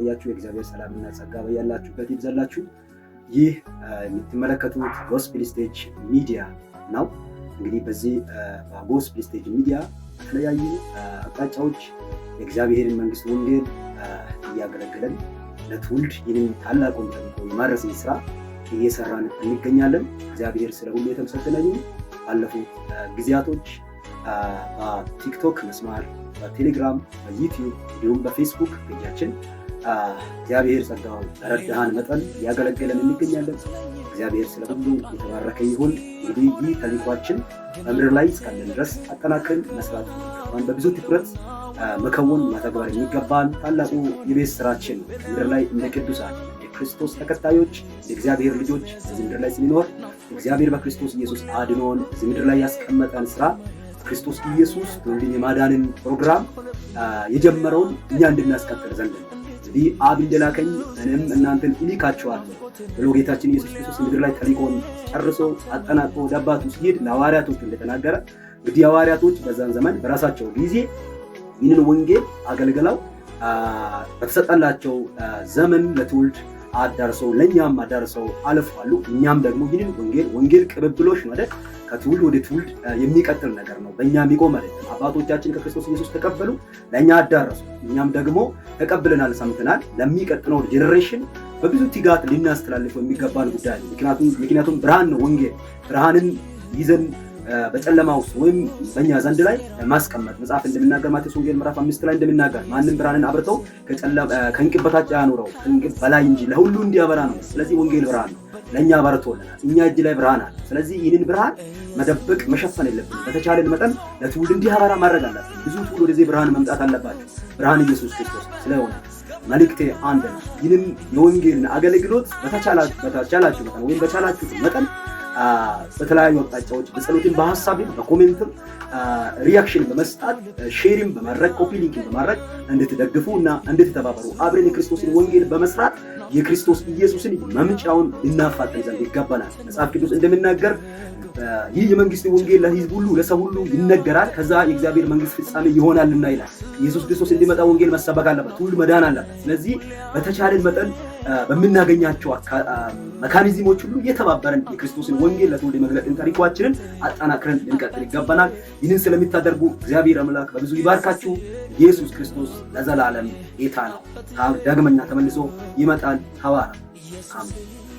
ያችሁ የእግዚአብሔር ሰላምና ጸጋ በያላችሁበት ይብዛላችሁ። ይህ የምትመለከቱት Gospel Stage Media ነው። እንግዲህ በዚህ በ Gospel Stage Media በተለያዩ አቅጣጫዎች የእግዚአብሔርን መንግስት ወንጌል እያገለገለን ለትውልድ ይህንን ታላቁን ተልዕኮ የማድረስን ስራ እየሰራን እንገኛለን። እግዚአብሔር ስለ ሁሉ የተመሰገነ ይሁን። ባለፉት ጊዜያቶች በቲክቶክ መስመር፣ በቴሌግራም፣ በዩቲዩብ እንዲሁም በፌስቡክ page ኣችን እግዚአብሔር ጸጋው በረዳን መጠን እያገለገለን እንገኛለን። እግዚአብሔር ስለ ሁሉ የተባረከ ይሁን። እንግዲህ ይህ ተልዕኳችን በምድር ላይ እስካለን ድረስ አጠናክረን መስራት፣ በብዙ ትኩረት መከወን፣ መተግበር የሚገባን ታላቁ የቤት ስራችን ነው። ምድር ላይ እንደ ቅዱሳን የክርስቶስ ተከታዮች፣ የእግዚአብሔር ልጆች በዚህ ምድር ላይ ስንኖር እግዚአብሔር በክርስቶስ ኢየሱስ አድኖን እዚህ ምድር ላይ ያስቀመጠን ስራ፣ ክርስቶስ ኢየሱስ ትውልድን የማዳንን ፕሮግራም የጀመረውን እኛ እንድናስቀጥል ዘንድ ነው። እንግዲህ አብ እንደላከኝ እኔም እናንተን እልካችኋለሁ ብሎ ጌታችን ኢየሱስ ክርስቶስ ምድር ላይ ተልእኮውን ጨርሶ አጠናቅቆ ወደ አባቱ ሲሄድ ለሐዋርያቶቹ እንደተናገረ፣ እንግዲህ ሐዋርያቶች በዛን ዘመን በራሳቸው ጊዜ ይህንን ወንጌል አገልግለው በተሰጠላቸው ዘመን ለትውልድ አዳርሰው፣ ለእኛም አዳርሰው አልፈዋል። እኛም ደግሞ ይህንን ወንጌል፣ ወንጌል ቅብብሎሽ ማለት ከትውልድ ወደ ትውልድ የሚቀጥል ነገር ነው። በእኛ የሚቆም አይደለም። አባቶቻችን ከክርስቶስ ኢየሱስ ተቀበሉ፣ ለእኛ አዳረሱ። እኛም ደግሞ ተቀብለናል፣ ሰምተናል። ለሚቀጥለው generation በብዙ ትጋት ልናስተላልፈው የሚገባን ጉዳይ ነው። ምክንያቱም ብርሃን ነው ወንጌል። ብርሃንን ይዘን በጨለማ ውስጥ ወይም በእኛ ዘንድ ላይ ማስቀመጥ፣ መጽሐፍ እንደሚናገር፣ ማቴዎስ ወንጌል ምዕራፍ 5 ላይ እንደሚናገር፣ ማንም ብርሃንን አብርተው ከእንቅብ በታች አያኑረው፣ ከእንቅብ በላይ እንጂ፣ ለሁሉ እንዲያበራ ነው። ስለዚህ ወንጌል ብርሃን ነው፣ ለእኛ በርቶልናል። እኛ እጅ ላይ ብርሃን አለ። ስለዚህ ይህንን ብርሃን መደበቅ፣ መሸፈን የለብንም። በተቻለን መጠን ለትውልድ እንዲያበራ ማድረግ አለብን። ብዙ ትውልድ ወደዚህ ብርሃን መምጣት አለባቸው። ብርሃን ኢየሱስ ክርስቶስ ስለሆነ መልእክቴ አንድ ነው። ይህንን የወንጌልን አገልግሎት በተቻላችሁ መጠን ወይም በቻላችሁት መጠን በተለያዩ አቅጣጫዎች በጸሎትም፣ በሀሳብም፣ በ comment ም reaction በመስጠት፣ share ም በማድረግ፣ copy link ን በማድረግ እንድትደግፉ እና እንድትተባበሩ፣ አብረን የክርስቶስን ወንጌል በመስራት የክርስቶስ ኢየሱስን መምጫውን ልናፋጥን ዘንድ ይገባናል። መጽሐፍ ቅዱስ እንደሚናገር ይህ የመንግስት ወንጌል ለሕዝብ ሁሉ፣ ለሰው ሁሉ ይነገራል፣ ከዛ የእግዚአብሔር መንግስት ፍጻሜ ይሆናልና ይላል። ኢየሱስ ክርስቶስ እንዲመጣ ወንጌል መሰበክ አለበት፣ ሁሉ መዳን አለበት። ስለዚህ በተቻለን መጠን በምናገኛቸው mechanism ኦች ሁሉ እየተባበረን የክርስቶስን ወንጌል ለትውልድ የመግለጥን ተልዕኳችንን አጠናክረን ልንቀጥል ይገባናል። ይህንን ስለምታደርጉ እግዚአብሔር አምላክ በብዙ ይባርካችሁ። ኢየሱስ ክርስቶስ ለዘላለም ጌታ ነው። ዳግመኛ ተመልሶ ይመጣል። ተባረኩ። አሜን።